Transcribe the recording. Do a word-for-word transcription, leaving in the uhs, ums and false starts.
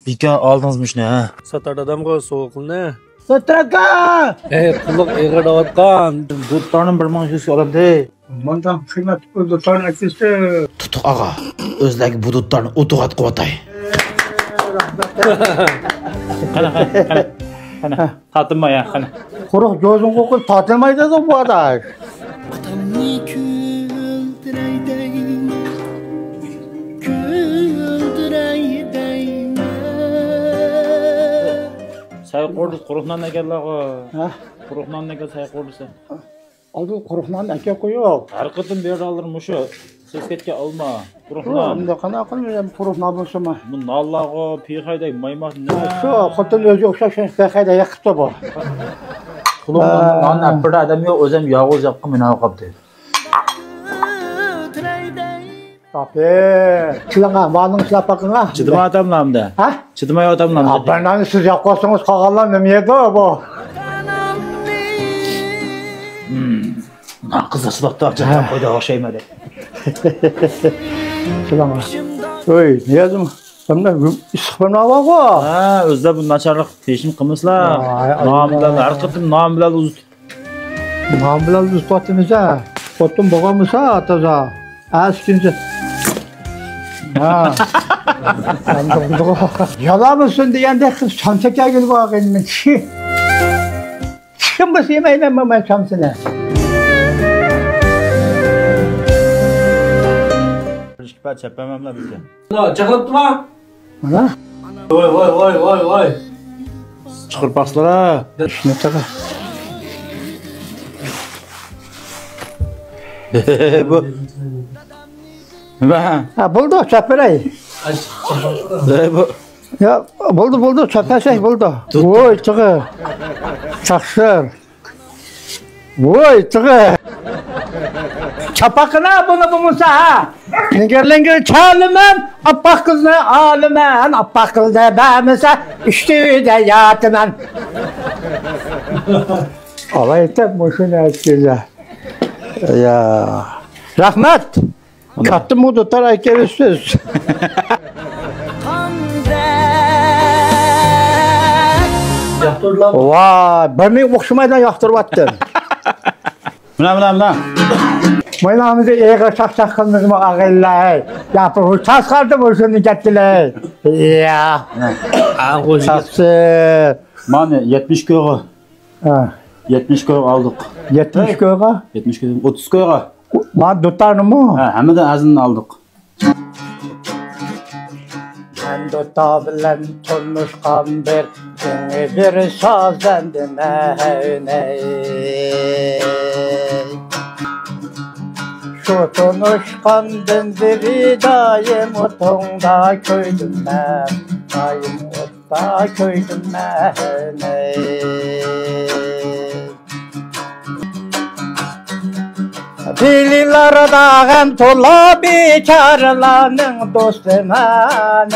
بىكار ئالدىڭىزمۇ شۇنى، ھە؟ ساتار دادامغۇ سوۋغىلىنى. ساتار ئاكا! ئەي، قۇللۇق ئېغىر دەۋاتقان. دۇتارنى بىر مىڭ يۈزگە ئالامدى. مانداق قىممەت دۇتارنى ئەكىلسە. تۇتۇق ئاغا، ئۆزلەرگە بۇ دۇتارنى ئوتۇغا ئاتقۇۋاتاي. قېنى، قېنى، قېنى، قېنى. تارتىنما يا، قېنى. قۇرۇق جوزۇڭ قوقۇپ تارتىلمايدۇ بۇ ئاداش. ئاتامنى كۈلدۈرەي دەيمەن، كۈلدۈرەي دەيمەن. سەي قۇرۇلدى، قۇرۇق نان ئەكەللەرغۇ. ھە؟ قۇرۇق نان ئەكەل، سەي قۇرۇلدى. ئالدى قۇرۇق نان ئەكەپ قويۇپ. ھەر قېتىم بېرىدىغانلىرى مۇشۇ. سىز كەتكەن ئالما، قۇرۇق نان. ئەمدى قانداق قىلىمىز، قۇرۇق نان بولسىمۇ؟ بۇ نانلارغۇ پىخەيدەك مايماق نېمە؟ شۇ خوتۇن ئۆزىگە ئوخشاش پىخەيدەك يېقىپتۇ بۇ. قۇلۇق نان ئەپ بېرىدىغان ئادەم يوق، ئۆزۈم يالغۇز ياپقىن مېنى ئالغاپتۇ. ئاپى، چىلىڭا، مانىڭ ئىشلەپ باقىڭا. چىدىمايۋاتاملا ئەمدى؟ ھە؟ چىدىمايۋاتاملا ئەمدى؟ بىر ناننى سىز يەپ قويسىڭىز، قالغانلار نېمە يەيدۇ بۇ؟ ھىم. نان قىزىرسا بوپتۇ، ھە. قويدى ئوخشايمەن دەپ. سالام. ئۆي، نىيازمۇ؟ سەندە ئىسسىق بىر نان بارغۇ؟ ھە، ئۆزلەر بۇ ناچارلىق پېشىم قىلمىسىلا. ۋاي، نان بىلەن، ھەر قېتىم نان بىلەن ئۇزىتىپ. نان بىلەن ئۇزىتىۋاتىمىز ھە. خوتۇن بولغانمىسا، تازا. ئەسكىنچە. ھە. يالامىسۇن دېگەندەك قىلىپ چام چېكەرگىلى بارغىنىمىز. كىم بولسا يېمەيمەن مانا چامىسىنى. بىر ئىككى پەت چەپەمەملا بىزگە. چېقىلىپتىما؟ مانا. ۋاي، ۋاي، ۋاي، ۋاي، ۋاي. چىقىرىپ باقسىلەر. شۇنى چىقار. بۇ. نېمە؟ ھە، بولدى، چاپ بېرەي. بۇ. يا، بولدى، بولدى، چاپلاشاي، بولدى. ۋوي، چىغى. تەقسىر. ۋوي، چىغى. چاپاقىنا بۇنى بولمىسا، ھە. نىگەرلەنگە چالىمەن، ئاپئاق قىزنى ئالىمەن، ئاپئاق قىزنى بەرمىسە، ئۈستىدە ياتىمەن. ئالايتىپ مۇشۇنى ئەتكۈزە. يا. رەھمەت. كاتتىمۇ دۇتار ئەكېلىپسىز. ياقتۇردىلارمۇ؟ ۋاي، بىرنى ئوخشىمايدىغان ياقتۇرۇۋەتتىم. مانا، مانا، مانا. مانا بىزنى ئېغىر چاقچاق قىلمىدىمۇ ئاغىنىلەر؟ يا، بۇ تاس قالدى، بۇ شۇنى كەتتىلەر. يا. مانا. تاقسىر. مانا يەتمىش كويغا. ھە. يەتمىش كويغا ئالدۇق. يەتمىش كويغا؟ يەتمىش كويغا، ئوتتۇز كويغا. ما دۇتارنىمۇ؟ ھە، ھەممىدىن ئەرزىنىنى ئالدۇق. مەن دۇتار بىلەن تونۇشقان بىر، يېڭى بىر سازەندىمەن. شۇ تونۇشقاندىن بېرى دائىم ئوتۇڭدا كۆيدۈم مەن، دائىم ئوت تا كۆيدۈم مەن. بىلىلەردە غەم تولا بىچارىلەرنىڭ دوستى مەن.